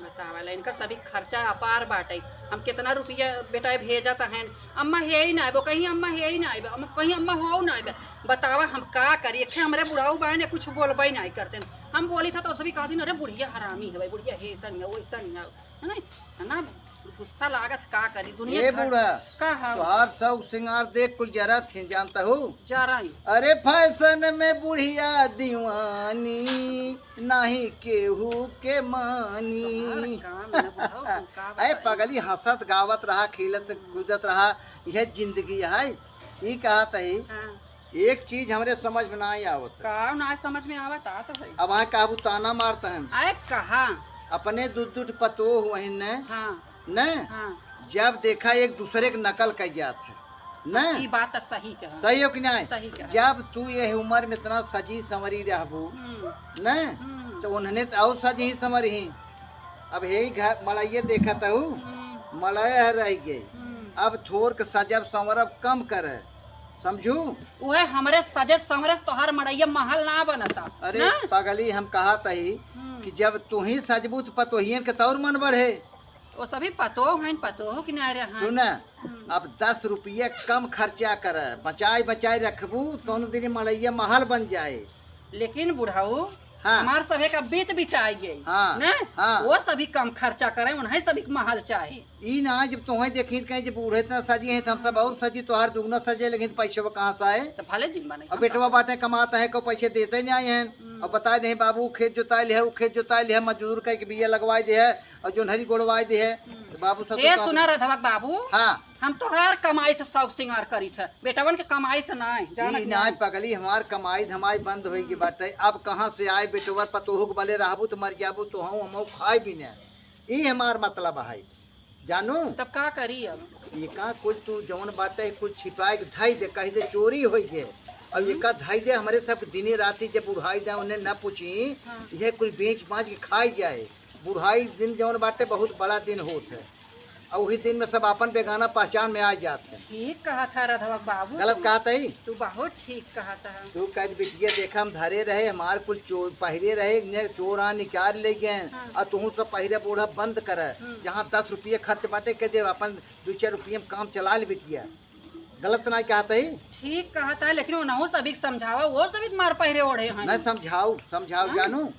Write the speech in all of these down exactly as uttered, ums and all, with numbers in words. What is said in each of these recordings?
बतावा ला, इनकर सभी खर्चा अपार बाटे। हम केतना रुपया बेटा भेजत हन, अम्मा हेइ ना आइबो, कहीं अम्मा हेइ ना आइबो, अम्मा, कहीं अम्मा होउ ना आइबो। बतावा हम का करी, एक हमरे बुढ़ऊ बाइन कुछ बोलबइ नाहीं करतेन। हम बोली था तो सभी कहती ना, "अरे बुढ़िया हरामी है भाई, बुढ़िया हे ऐसा नहीं है, वो ऐसा नहीं है।" है ना? है ना? गुस्सा लागत, का करी दुनिया ए घर बूढ़ा, का हम तोहार शौक सिंगार देख कुल जरा थी जानता हूँ। जा रही। अरे फैशन में बुढ़िया दीवानी, नाही केहू के मानी। तोहार काम है ना बुढ़ऊ, तू का अरे बताई? पगली, हंसत गावत रहा, खेलत कूदत रहा, यह जिंदगी है। ई कहत ही, हाँ। एक चीज हमरे समझ में नाही आवत। का ना समझ में आवत? आ तो है। अब वहाँ काबू ताना मारत हैं। आए कहा? अपने दू दू ठो पतोह हुए न, हाँ। न? हाँ। जब देखा एक दूसरे के नकल कर जात है, न? ई बात तो सही कहा। सही हो कि नाही? सही कहा। जब तू ये उम्र में इतना सजी संवरी रहबू, हम्म। न? हम्म। तो उन्हने तो और सजी संवरी ही। अब हे घर मड़इये देखत हूँ, हम्म। मड़ई है रह गई। हम्म। अब थोर के सजब संवरब कम करे, समझू? उहे हमरे सजे संवरे से तोहार मड़इया महल ना बनता, अरे ना? पगली, हम कहत ही हम्म। कि जब तू ही सजबू तो पतोहियन के तौर मन बढ़े। वो सभी पतोह हैं, पतोह किनारे हैं। सुना, हम्म। अब दस रुपया कम खर्चा करे, बचाई बचाई रखबू, कौनो दिन मड़इया महल बन जाए। लेकिन बुढ़ऊ, हाँ। हमार सभे का बीत बिताई गई, हाँ, ना? हाँ। वो सभी कम खर्चा करे, उन्हें सभी के महल चाहे। ई ना, जब तोहें देखी कहीं जब बूढ़े इतना सजी हैं, तो हम सब और सजी, तोहार दुगना सजे, लेकिन पैसे वो कहाँ से आए? तो भले जिम्मा नहीं, अब हम बेटवा का बाटे कमाता है, को पैसे देते नहीं आए हैं। हम्म। अब बताए दे, "बाबू, खेत जोताई ले है, वो खेत जोताई ले है, मजदूर करके बिया लगवाई दे है, और जोन्हरी गोड़वाई दे है।" हम्म। तो बाबू सब ए, तो सुना रधवा बाबू, हाँ। हम तोहार कमाई से शौक सिंगार करित है, बेटवन के कमाई से नाय, जानत ई नाय नाय। पगली, हमार कमाई धमाई बंद होई गई बाटे। अब कहाँ से आए बेटवर? पतोहू के बले रहबू तो मर जाबू, तो हम, हम खाए भी ना। ई हमार मतलब है, जानू। तब का करी अब? एका कुल तू जौन बाटे कुल छिपाए के धई दे, कह दे चोरी होई गए। अब एका धई दे, हमरे सब दिने राती जब बुढ़ाई दे, उन्हें न पूछी, हाँ। यह कुल बेच बाच के खाई जाए। बुढ़ाई दिन जौन बाटे बहुत बड़ा दिन होत है, और वही दिन में सब आपन बेगाना पहचान में आ जात है। ठीक कहत है रधवा बाबू, गलत तू, कहत है? तू बहुत ठीक कहत है। तू कह बिटिया, देखा हम धरे रहे, हमार कुल चोर पहिरे रहे, ने चोर आ निकाल ले गए, हाँ। और तुहू सब पहिरे बूढ़ा बंद कर, हम्म। जहाँ दस रुपये खर्च बाटे, कह दे अपन दो चार रुपये में काम चला ले बिटिया। गलत नाहीं कहत ही? ठीक कहत है, लेकिन उनहू सभी के समझावा, वो सभी के मार पहिरे ओढ़े हैं। नहीं, समझाऊ, समझाऊ हाँ। जानू,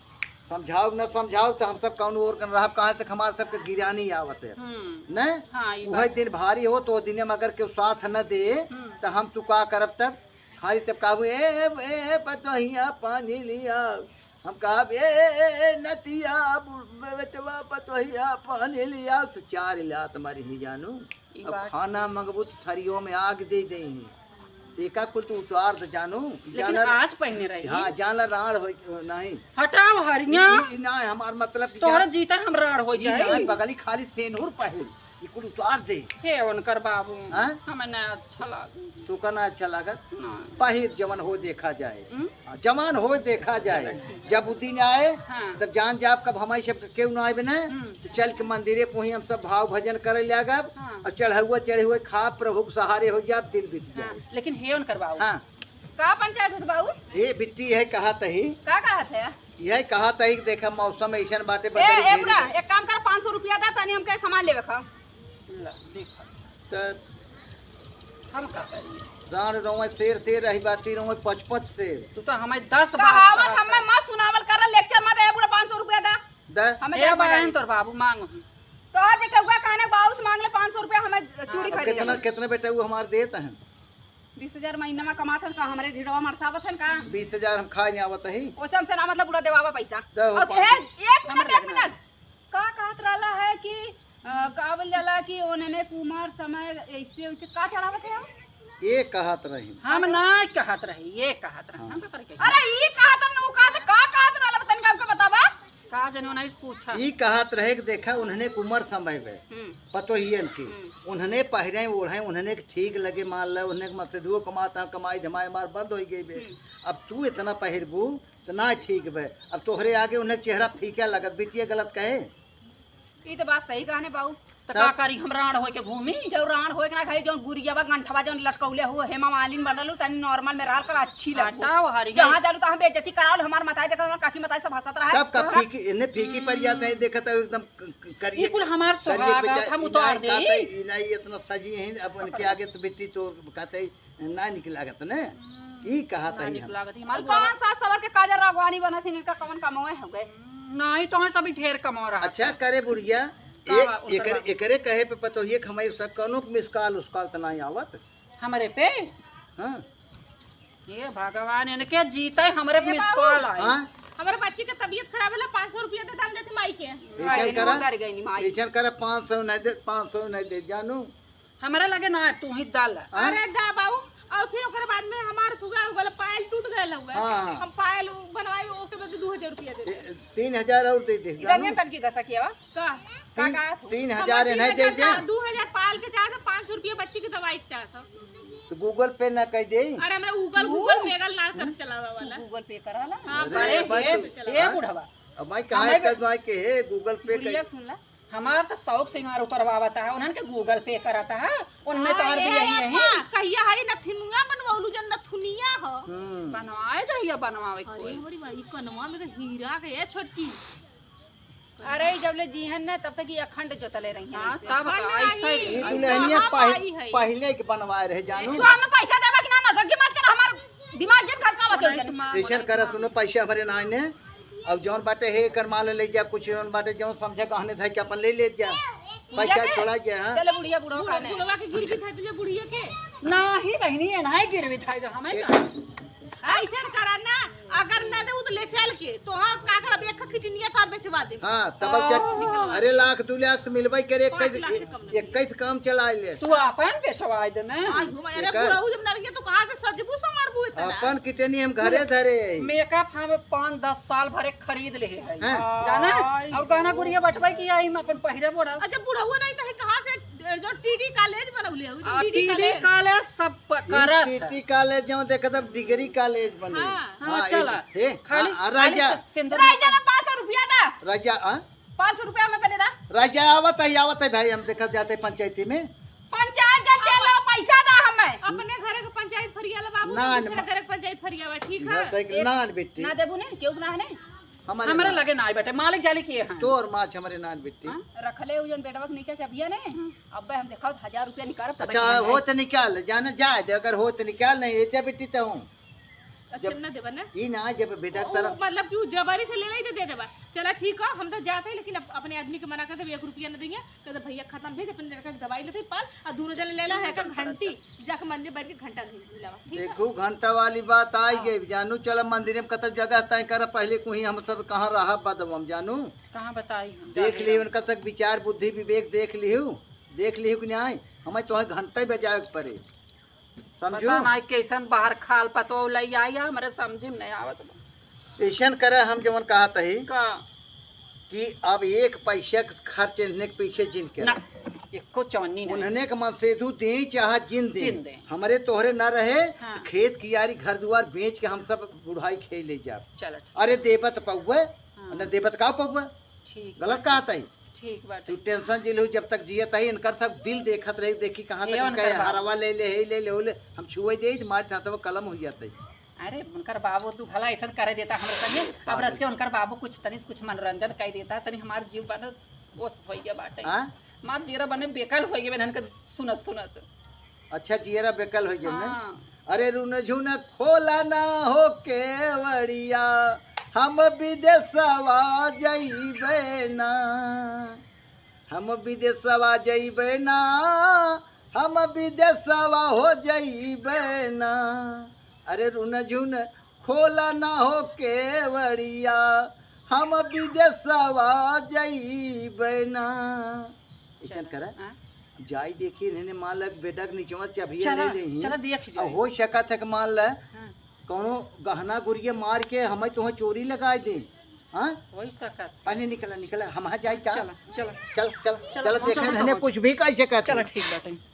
समझाऊ न समझाऊ तो हम सब कौन ओर कन रहब, कहाँ से हमार सबके गिरानी आवत है। हम्म। नहीं? हाँ, ई उहे बात। दिन भारी हो तो दिन में अगर केहू साथ न दे हम्म। तो हम तू का करब तब? खाली तब कहबू, "ए, ए, ए, ए, पतोहिया पानी लिया।" हम कहब, "ए, ए, ए, ए, नतिया, बु-, बेटवा, पतोहिया पानी लिया।" तो चार लात मारी ही जानू। ई अब बात खाना मंगबू तो थरियो में आग दे दे ही। एका कुल तू उतार दे जानू। लेकिन जानल आज पहने रही। हाँ, जानल राड़ होई, नहीं। हटाओ हरिया। ई, ई, ना, हमार मतलब कि तोहरा जान-, जीता हम राड़ हो ई जाए। ना, बगली खाली सेनुर पहिर, ई कुल उतार दे। हे उनकर बाबू, हाँ? हमें ना अच्छा लागे। तू का ना अच्छा लागत? ना। पहिर जवन हो देखा जाए। हम्म? हाँ, जवान हो देखा जाए। जब उ दिन आए, हाँ। तब जान जाब कब हमारी सब केहू ना आइबे ना, हम्म। तो चल के मंदिरे पहुँची हम सब भाव भजन करे लागब, हाँ। और चढ़ौआ चढ़े हुए खा प्रभु के सहारे हो जाब, दिन बीत जाए। हाँ, लेकिन हे उनकर बाबू। हाँ। का पंचायत होत बाबू? ये बिट्टी है, कहत ही। का कहत है? यह कहत ही कि देखा मौसम ऐसन बाटे, ए, बदल ए घेर बुढ़ा, बा। एक काम कर, पाँच सौ रुपया दा, तनी हमके सामान लेवे का। ला, देखा। त हम का करी? राण रोवे शेर शेर, रही बाती रोवे पच पच शेर। तू तो हमें दस बार कहावत कहत हमें है। मत सुनावल कर, lecture मत दे, ए बुढ़ा, पाँच सौ रुपया दा। दे। हमें ए जाए बहन, पड़ी। तोर बाबू मांग। तोहर बेटउआ कहने बाबू से मांग ले पाँच सौ रुपया, हमें चूड़ी अब खरीदे। कितना, कितना बेटउआ हमार देत हैं? बीस हजार महीना में कमात हन का? हमरे ढिढवा मरसावत हन का? बीस हजार हम खाए नहीं आवत ही। ओसे हमसे ना मतलब, बुढ़ा देवावा पैसा। दे हो और पाँच सौ। एक, एक मिनट, हमरे एक लगना। मिनट। का कहत रहला है कि, अ, का बोल जाला कि उन्होंने कुमार समय ऐसे वैसे का चढ़ावत है? ये कहत रही। हम ना कहत रही, ये कहत रही। हाँ। हम का करे के? अरे, ई कहत न, ऊ कहत, का कहत रहला, तनिका हमके बतावा। का जने उन्हें पूछा। ई कहत रहे कि देखा, उन्होंने कुमार समय में हम्म। पतोहियन की, हम्म। उन्होंने पहिरे ओढ़े, उन्होंने ठीक लगे, मान ले, उन्होंने मत दुओ कमाता, कमाई धमाई मार बंद हो गई बे। हम्म। अब तू इतना पहिरबू, तो ना ठीक बे। अब तोहरे आगे उन्हें चेहरा फीका लगत, बिटिया गलत कहे। ई तो बात सही कहने बाऊ। तो का तब? करी, हम रांड होए के घूमी? जो रांड होए के ना खाई, जौन गुरियावा गंठवा जौन लटकौले हो, हेमा मालिन बनल हो, तनी normal में रहल कर, अच्छी लगो। हटाओ हरी। जहाँ जालू तहाँ बेइज्जती कराओ, हमार मताई देखा, हमार काकी मताई सब हंसत रहे। तब का हाँ। फीकी, इन्हें फीकी पर जाते हैं, देखत है एकदम क-, क-, करिए, ई कुल हमार करिए पे सुहाग, जा-, हम ई उतार नाई दे। कहते, ई नाई इतना सजी हैं, अब उनके आगे तो बिट्टी चोर कहते, ना निक लागत ने। ई कहा ना तही निक हम। लागत, हमार ई कौन सास सवर के काजर राघवानी बनत है, इनका कौन कमावे हो गए? नहीं, तो हम सभी ढेर कमा रहा अच्छा था। करे बुढ़िया, का एक, बा, उनकर एकरे, बा? एकरे कहे पे पतोहिए के हमारे सब कौनो के miss call उसकाल त ना आवत। हमरे पे? हाँ। ये भगवान, इनके जीते हमरे ये miss बाबू। Call आए। हाँ? हमारे बच्ची के तबीयत खराब होला, पाँच सौ रुपया दे, हम देते माई के। ऐसन आए, करा, उधर गई नी माई। ऐसन करा, पाँच सौ नहीं दे, पाँच सौ नहीं दे, जानू। हमरा लगे ना, तू ही डाल। हाँ? अरे दा बाऊ, और फिर ओकर बाद में हमार थुगा हो गल, पायल टूट गयल हुआ। हाँ, हाँ। हम पायल बनवाए, ओके बदले दो हजार रुपया दे दे। ए, तीन हजार और दे दे, इधर जानू। ये तनकी घसा किया बा? का? का, तीन, का? तीन हजार हमार इन्हें तीन दे हजार दे। चाह-, दो हजार पायल के चाहत, पाँच सौ रुपया बच्ची की दवाई के चाहत। तो Google Pay ना कर दे। अरे हमरा Google, तू? Google मेगल ना कर चलावा तू वाला। Google Pay करा ला। हाँ, अरे, अरे, भाई, हे, चलावा। हे बुढ़वा। अब भाई कहाँ हमें कर दो, आए के हे Google Pay बुढ़िया कर। सुन ला। हमार त शौक सिंगार उतरवावत है, उन्हन के Google Pay करत है, उनमें हाँ, तोहर ये भी यही है। अम्मा, कहिया है नथुनिया बनवलू जन नथुनिया हो। हम्म। बनवाए जहिया बनवावे अरे कोई। हमारी माई, कनवा में के हीरा के है छोटकी। अरे जब ले जीहन न तब तक ये अखंड जोतले रही हैं हाँ, ऐसे। तब का, बनवाई। ऐसे ही। ये दुल्हनिया हाँ, पह-, आई है। पहले के बनवाए रहे जानू। तो हमें पैसा देबा कि ना, नौटंकी मत कर, हमार दिमाग जिन खसका मत उन्नीस कर। माह, ऐसन उन्नीस करा, माह। सुनो, पैसा हमारे ना आने। अब जौन बाटे हे एकर माल ले जा, कुछ जौन बाटे जौन समझे गहने धर के अपन ले ले जा। पैसा चला गया, हाँ? चले बुढ़िया बुढ़वा बुढ़वा, खाने। बुढ़वा के गिरवी धर दे बुढ़िया के। नाही बहिनी, ये नाही गिरवी धर दे हमें का। ऐसन करा ना, अगर ना दे तो ले चल के, तो हाँ का करब, एक किडनिया तार बेचवा दे। हाँ, तब अब क्या? हाँ। अरे लाख दू लाख से मिलबे करे, पाँच लाख से कम नहीं। इक्कीस काम चला ले। तू अपन बेचवा दे ना। आई हो, अरे एकर बुढ़ऊ जब नरगे तो कहाँ से सजबू संवरबू इतना? अपन किडनी हम घरे धरे। मेकअप हम पाँच दस साल भरे खरीद ले है। हाँ। जाना? और गहना गुरिया बटवाई किया, हम अपन पहिरे बोड़ा। अच्छा, बुढ़ऊ नहीं तो है, कहाँ से जो टीडी कॉलेज बनौले हो, आ, टीडी टीडी कॉलेज। कॉलेज सब प-, ई करत। टीडी कॉलेज जो देखत अब डिग्री कॉलेज बने। हाँ। हाँ, हाँ, चला। ए, ए, खाली, आ, आ, खाली राजा। सि-, सिंदूर राजा में ना पाँच सौ रुपया दा। राजा, आ? पाँच सौ रुपया में पहले दा। राजा आवत है, आवत है भाई, हम देखत जाते पंचायती में। पंचायत जब दे लो, पैसा दा हमें। अपने घरे के पंचायत फरियाला बाबू, ना, दूसरे ना, घरे के पंचायत फरियावा, ठीक है? ना, देख, एक ना, बेटी। ना देबू ने, क्यों ना है ने? हमारे हमरा ना। लगे ना आए बेटे, मालिक जाली किए हैं। तोर माछ हमारे ना बेटी। हाँ? रखले उ जन बेटवा के नीचे चबिया ने, अब्बे हम देखाओ हजार रुपया निकाल, अच्छा, हो तो निकाल, जाने जाए दे, अगर हो तो निकाल, नहीं, ये जा बेटी तो हूँ। अच्छा, जब ना देबा ना? ई ना, जब बेटा ओ, तरफ मतलब कि उ जबरी से ले लाई तो दे देबा। चला ठीक है, हम तो जाते हैं, लेकिन अप-, अपने आदमी के मना कर देबे, एक रुपया ना देंगे। कहते भैया खत्म भेज, अपने लड़का के दवाई लेते पाल, और दोनों जने ले ला है का घंटी, जाके मंदिर बैठ के घंटा घुलावा, ठीक है? देखू, घंटा वाली बात आई हाँ। गई, जानू, चल मंदिर में कतब जगह तय कर, पहले कोई हम सब कहाँ रहा बदबम, जानू। कहाँ बताई हम? देख जाने ली, वाला। उनका तक विचार, बुद्धि, विवेक देख लिहू, देख लिहू कि नहीं, हमें तो घंटा ही बजाए के पड़े। समझू? पता नहीं कैसन बाहर खाल पतो लई आई है, हमरे समझ में नहीं आवत बा। ऐसन करे हम जवन कहत हई का? कि अब एक पैसा के खर्च इन्हने के पीछे जिन के। ना, एको चौनी नहीं। उन्हने के मन से दू दे चाहे जिन दे। जिन दे। हमरे तोहरे ना रहे, हाँ। खेत कियारी घर दुआर बेच के हम सब बुढ़ाई खेल ले जाब। चलो ठीक। अरे देबा त पौबे, हाँ। न देबा त का पौबे? ठीक गलत बाटे। कहत हई? ठीक बाटे। तू tension जिलहू, जब तक जियत हई, इनकर सब दिल देखत रही, देखी कहाँ तक ये इनका उनकर बाबू। हरवा ले ले, हे ले ले, हो ले, हम छुए दे, मार जाता वो कलम हो जाता है। अरे, उनकर बाबू तू भला ऐसन करे देता हमरे संगे, अब हाँ। रच के उनकर बाबू कुछ तनिस कुछ मनोरंजन कर देता, तनी हमार जीव बन ओस भइया बाटे। हाँ? हमार जीरा बने बेकल हो गए इनके सुनत सुनत। अच्छा, जियरा बेकल हो गया ना? हाँ। अरे रुन झुन खोला ना हो केवड़िया, हम विदेशवा जइबे ना, हम विदेशवा जइबे ना, हम विदेशवा हो जइबे ना। अरे रुन झुन खोला ना हो केवड़िया, हम विदेशवा जइबे ना। ऐसन चला, करा, हाँ। जाई देखी इन्हें मान लग बेटा के निचवा चबिया चला, ले लेही। चला देख अब जाई। हो सकत है कि मान ल हाँ। कौनो गहना गुरिया मार के हमें तुहें चोरी लगाई दे। हाँ? हो सकत। पहले निकला, निकला, हम हाँ जाई का? चला, चला। चल, चल, चला, चल, पहुँचा देखा मत इन्हें हो। कुछ भी कह सकत चला, है। ठीक बाटे।